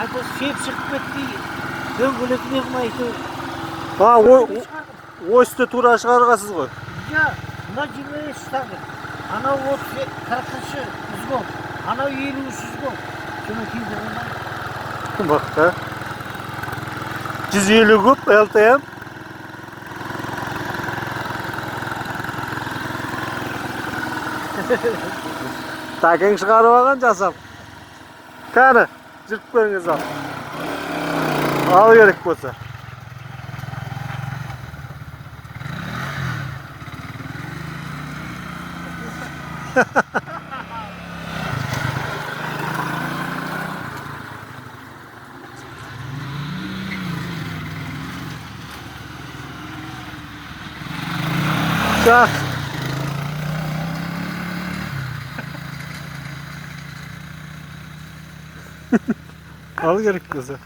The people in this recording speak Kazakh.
Қайта сеп шығып кетті. Дөңгелек не қылмай әйтеуір. А, осьті тура шығарғансыз ғой. Иә, мына 25 штангы. Анау 30, 40-шы узгол. Анау 50-ші узгол. Соны киді. Мықты. 150 куб LTM. Тәкең шығарып алған жасап. Кәні, жүріп көріңіз ал. Ал керек болса. Жақсы. Ал керек болса.